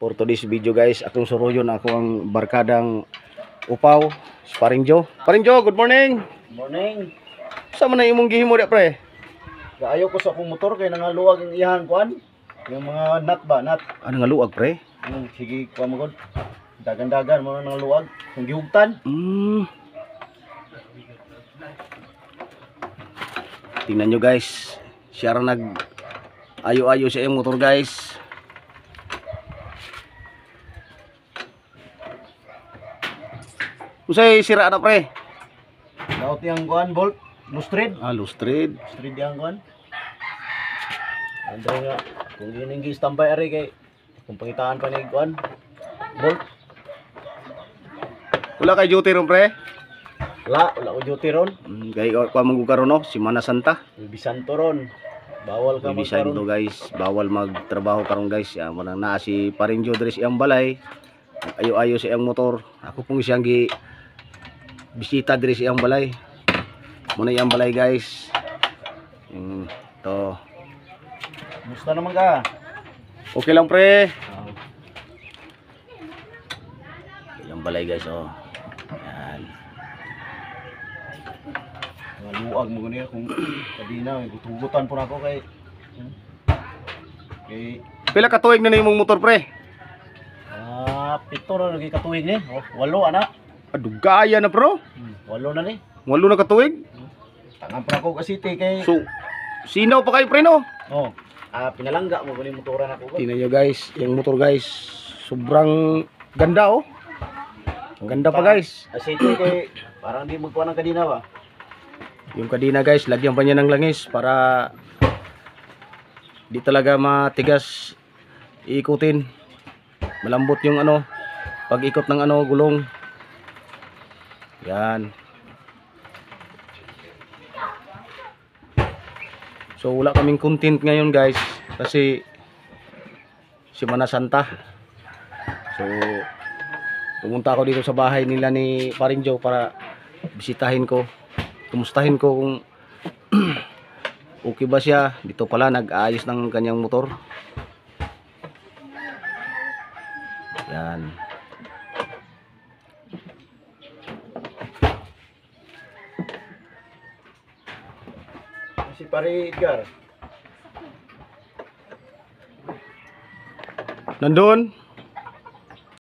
For today's video guys, akong suruyon ako ang barkadang upaw, si Paring Joe. Paring Joe, good morning. Morning. Sa man na imong gihimo di pre? Gaayo ko sa akong motor kay nangaluwag ang iyang kuan. Yung mga nut ba, nut. Ano nga luag pre? Sige, kuan mo gud. Dagan-dagan mo nang luwag. Kung gihugtan. Tingnan nyo guys, siya ra nag ayo-ayo sa iyang motor guys. Usay sira na pre? Daot yang kuan bolt, lustred. Lustred. Lustred yang kuan. Ando nga kung gining gi-standby ari kay kung pangitaan pa ni kuan bolt. Wala kay duty ron pre? Wala ko duty ron. Kay kwa manggukaron no, Semana Santa. Bisan to ron. Bawal ka Bisan to magkaroon. guys, bawal magtrabaho karon guys. Ya mo nang naa si Paring Joe diri sa iyang balay. Ayo-ayo sa iyang motor. Ako pong siyang gi bisita diri sa iyang balay. Muna iyang balay guys. To. Musta naman ka? Okay lang pre. Iyang balay guys oh. Yan. Luwag mo gani kung kadina gutugutan po nako kay Pila ka tuig na imong motor pre? pito na lagi katuig ni. Oh, 8 anak. Adugaya na bro. 8 na ni. Walo na ka tuig. Tangan pa ako ka city kay So sinaw pa kayo pre no? oh, pinalangga mo gani motoran ako. Tingnan nyo guys, yung motor guys, sobrang ganda oh. Ganda pa guys. City kay parang di magkuha ng kadina ba? Yung kadina guys, lagyan pa niya ng langis para di talaga matigas iikutin. Malambot yung ano, pag-ikot ng ano, gulong. Yan. So wala kaming content ngayon guys kasi Semana Santa. So pumunta ako dito sa bahay nila ni Paring Joe para bisitahin ko. Kumustahin ko kung okay ba siya. Dito pala nag-aayos ng kanyang motor. Yan. Si Pare Edgar. Nandun?